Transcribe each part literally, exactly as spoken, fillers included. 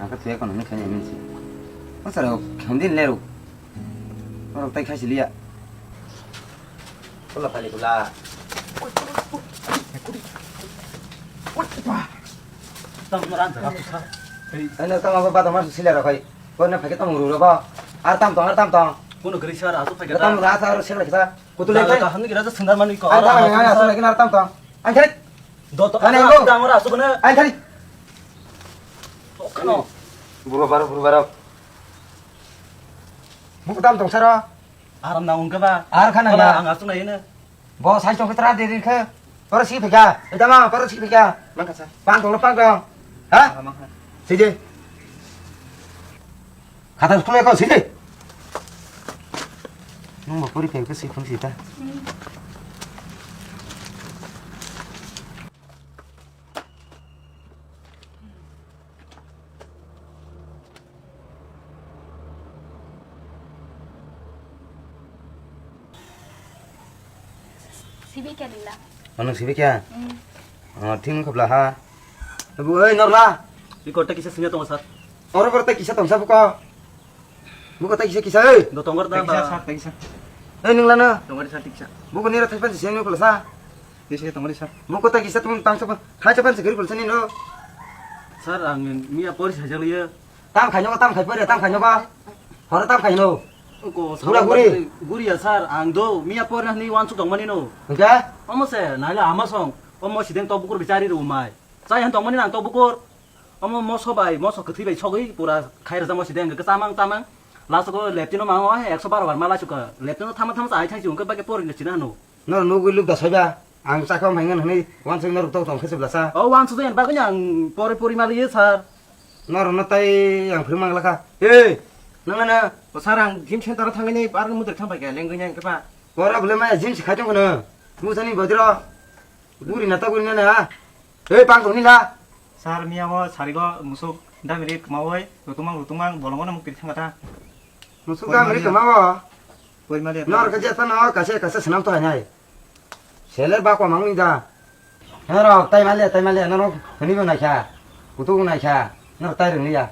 Ang kha thuya kono ni khaini minsi. O sara khamdin leru. Oro tai khaisi liya. Kula pali kula. Tam no ran jaga pusa. Ano tam abo bata mar sila rakhai. Ko na phake tam uru ba. Ar tam tong, ar tam tong. Kuno gari sar asu phake. Tam ra sar sila kita. Kutu le. Kaham ni gira sundar mani ko. Ar tam, ar tam tong. Ang kharik. Doto. Ane, ang go. Dang ora asuk na. Ang kharik. Tokno. Buru baro, buru baro. Buku tam tong saro. Aram na ungka ba. Ar khana ya. Ang asuk na ina. Bo sai tong tra de rin khe. Paro si phika. Eta ma paro si phika. Mangka sa. Pang tong, pang tong. Ha? Mangka. Sije. Khata school ko sidi. Nung bo pori kai ko si phun sita. Sibi kya lila? Ano sibi kya? Hmm. Oh, thing khobla ha. Bu oi norla. Iko ta kisa singa tongo sir. Oro oro ta kisa tongsa buko. Buko ta kisa kisa oi. Do tongor da. Ta kisa sir, ta kisa. Oi nung lana. Tongor sir ta kisa. Buko nira thaipan sing nung khobla sa. Dise tongor sir. Buko ta kisa tum tangsa pa. Thaicha pan se gari khobla sa ni no. Sir ang miya pori sajak liya. Tam khaino, tam khai pore, tam khaino ba. Horo tam khaino. Ko gura guri. Guri ya sir, ang do miya por na ni wan su tong mani no. Hingke? Omo se, naila ama song. Omo sideng to bukur bichari ru mai. Chai han tong mani nang to bukur. Omo moso bai, moso kwthwi bai sogwi pura khai rwjak mo sideng ke chamang tamang. Last ko leptino mango ekso baro bar mala suka. Leptino thama thama chai thang si ungke bage por ni china no. Nor nugwi luk da soiba. Ang chakha omhaingan hwnwi wansuk norok tong tong khe se blasa. O wansuk yang bagwi ang pori pori maliyo sir. Norok no tai ang phwrwng mang lakha. Ei, nang na. O sir ang gym center o thangwi nei bar mudri thang bai kha lengwi nang khe ba. Pora bole maya gym se khai tong kono. Musani bodro. Guri na ta guri na na. Ei pang tong ni la. Sir miya o sarigo musuk damri kmawoi rutumang rutumang bolongo no mukti thang kha ta. Musuk damri kmawoi. Pori maliya. Nor khe jesa no kase kase swnam to hai nai. Seler ba kwmang ni da. Norok tai male, tai male, norok hwnwi bo naikha. Kutuk bo naikha. Norok tai rwngya.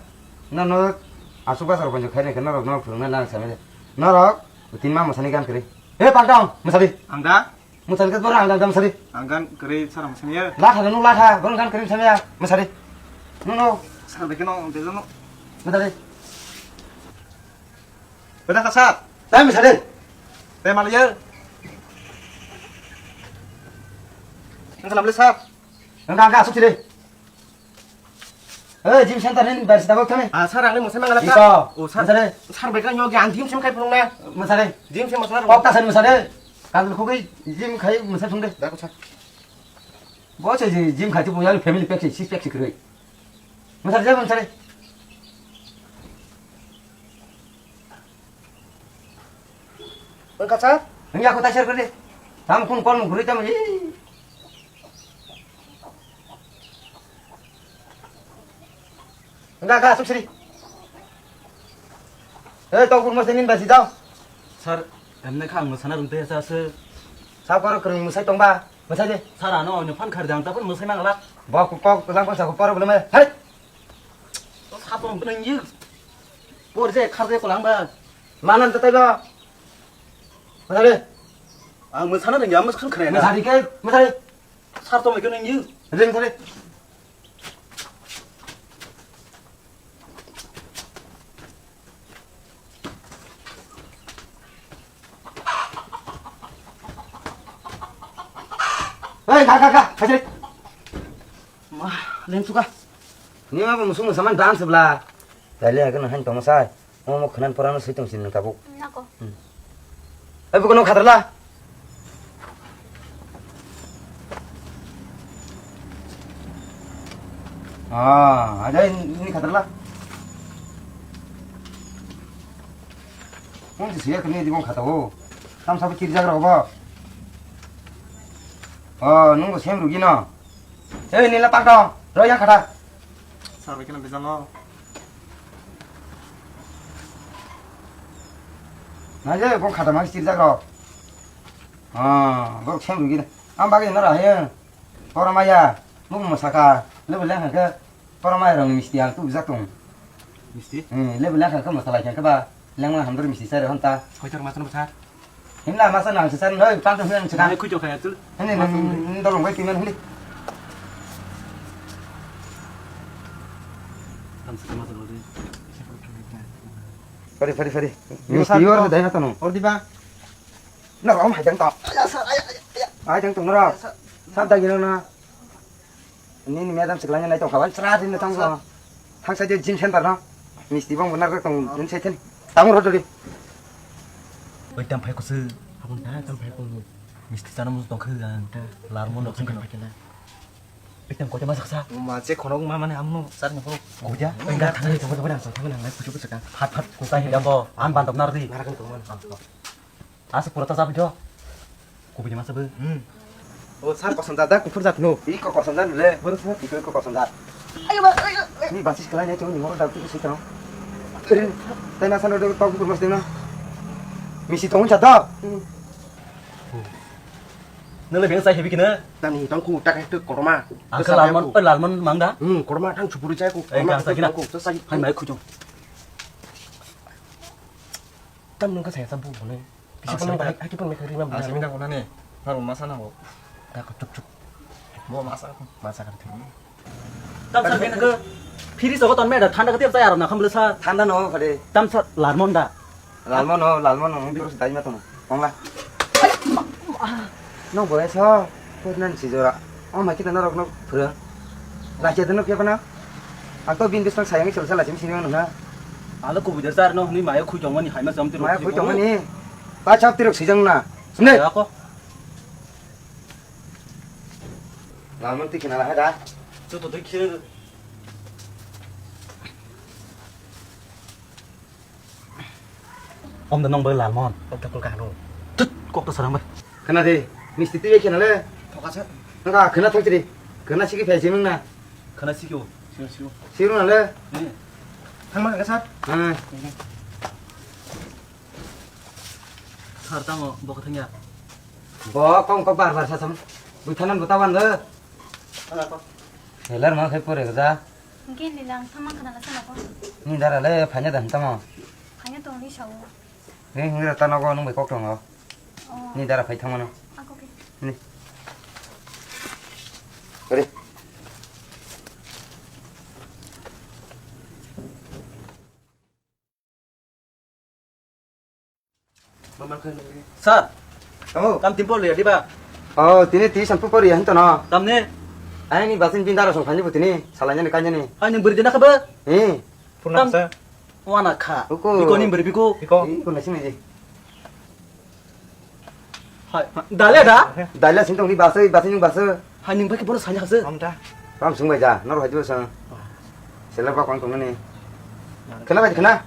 Norok aswk bwsarok bonjo khairokhe norok norok phwrwngna nang samile. Norok tin ma mwsani gan kwrwi. He pantong, mwsadi. Ang da? Mwsadi khe borok ang da mwsadi. Ang gan kwrwi sara mwsani ya. Latha no latha, borok gan kwrwi mwsani ya. Mwsadi. No no. Sara bekhe no, bejo no. Mwsadi. Beda kasar. Tai misa de. Tai maliya. Nang salam le sir. Nang ka ka suci de. Eh, gym center ni bar sita bok thame. Ah, sir, ang ni musai mangala. Iko. Oh, sir. Misa de. Sir, beka nyogi ang gym sem khai phunung na. Misa de. Gym sem masa. Kok ta sen misa de. Kang khugui gym khai misa phung de. Da ko sir. Bo se gym khai tu bo yang family pack six pack si kroi. Misa de, misa de. Wngkha sir? Wngya kho taisir khe de. Tam khun kol mung khurui tam hi. Wngkha kha asuk siri. Ei tok kurmo senin basi dao. Sir, emne kha ang mwsana rwng tei sa se. Sa koro kwrwng mwsai tongba, mwsai de. Sir, ano ano phan khar jang ta phan mwsai mangla. Bo kok kok lang ko sa ko poro bolme. Hai. Sa tong bneng yi. Por je khar je ko lang ba. Manan ta tai ba. Mwsari. Ang mwsana rwngya, mwsakhan khna ya na. Mwsari khe, mwsari. Sar tongwi khe nung yw. Ring thari. Hey, kha, kha, kha, kha, kha. Ma, leng suka. Ni ma musung musaman dance bla. Dale, akan han tong sai. Omo khwnan porano swi tong sini tabuk. Nako. Hmm. Eh, bukan khatarla. Ah, ada ini khatarla. Mung sih ya kini di mung khatao. Tam sabu kiri jagra ba. Oh, nunggu sem rugi no. Eh, nila pak dong. Ro yang khata. Sar bai kheno bijalo. Na je bong khata mang sir jak rok. Ah, borok sem rugi na. Am bagwi no rahe. Pora maya, mung masaka. Lebo leng hake. Pora maya rong misti ang tu bijak tong. Misti? Hmm, lebu lakha khe masala khe ba. Lengma hamdur misti sare honta. Hoitor masa no sar. Himla masa nang sar noi, tang tang himla sar. Ai, kujo khaya tul. Hini nang dolong bai timan hini. Tam sar masa no de. Fari, fari, fari. Misti or dai hata no. Or diba? Na rom hai jang to. Ai, sir, ai, ai, ai. Hai jang to na. Sir. Sab dagi na. Nini madam siklanya nai tongkha bai, sra rin tong. Sir. Thang sa je gym center no. Misti bang benar tong, gym center. Tamo ro dori. Oi, tam phai kusu. Abon ta, tam phai kusu. Misti chana mus tongkha gan. Lar mon tongkha. Oi, tam kote masak sa. Ma che khonok ma mane amno sar no. Koja. Oi, ga thang ni tong, tong, tong, tong, nang lai kusu kusu ka. Phat phat kusa hi dabo. An bandok nar di. Narakan tong man. Asa pura ta jabi jo. Kubui ni masa bo. Hmm. O sar kosom jat da, kufur jat no. Iko kosom jat le. Boro sar iko, iko kosom jat. Ayo ba, ayo, ayo. Ni basis kelai nai tong ni moro da tu si tong. Erin, tai na sano do tau kufur mas ding na. Misi tong jat da. Hmm. Nele beng sai hebi kena. Tani tong ku tak tu korma. Angka lalman, eh, lalman mangda. Hmm, korma tang chupuri chai ku. Eh, korma gasa kena. Hai mai khujung. Tam nung ka saya sabu bole. Kisa pun hai, hai pun mekhari ma. Ang simi da kona ne. Naro masa na ho. Da ko chup chup. Bo masa ko. Masa kan thini. Tam sar kena ke. Phiri sogo ton me da thanda ka tiap chai aro na kham bele sa. Thanda no khade. Tam sar lalmon da. Lalmon no, lalmon no, terus dai ma tono. Kongla. No boy so. Ko nan si jora. O ma kita norok no phura. Lachia deno kya bana? Ang to bin bisang sayang chol sala chim sini nuna. Alo kubui dar sar no hwnwi mayo khui tongmani haima cham tiro. Mayo khui tongmani. Pa chap tirok sijang na. Sini. Ya ko. Lamon tikina la hada. Chu to dikhe. Om da nong bai lalmon. Om da kul kahno. Tut, kok to sarang bai. Khana de, misti twi khana le. Thoka sir. Nang khana thang tiri. Khana sigi phai simang na. Khana sigi o. Sigi, sigi. Siru na le. Ni. Thang ma ka sir. Ha. Sir tango bo ka thang ya. Bo kong kok bar bar sa sam. Bui thanan bo tawan le. Thang ko. Helar ma khai pore ga. Hingke ni lang thangma khana la sana ko. Ni dara le phanya da tamo. Phanya tong ni sao. Ni hingra ta nogo nung bai kok tongo. Oh. Ni dara phai thangmano. Ako ke. Ni. Kore. Sir. Tamo. Tam timpol ya, di ba? Oh, tini ti sampu pori ya, hinto no. Tam ne? Ai ni basin bin dara song khani butini, salanya ni kanya ni. Ai ni beri dena kaba? Eh. Purnam sa. Wana kha. Uko. Biko ni beri biko. Biko. Iko nasi ni. Hai. Dale da? Dale sintong ni baso, basin yung baso. Hai, nwng bai khe bono sanya hase? Amta. Kam sung bai ja, nor hai dibo sang. Sela ba kong tong ni. Khana bai khana.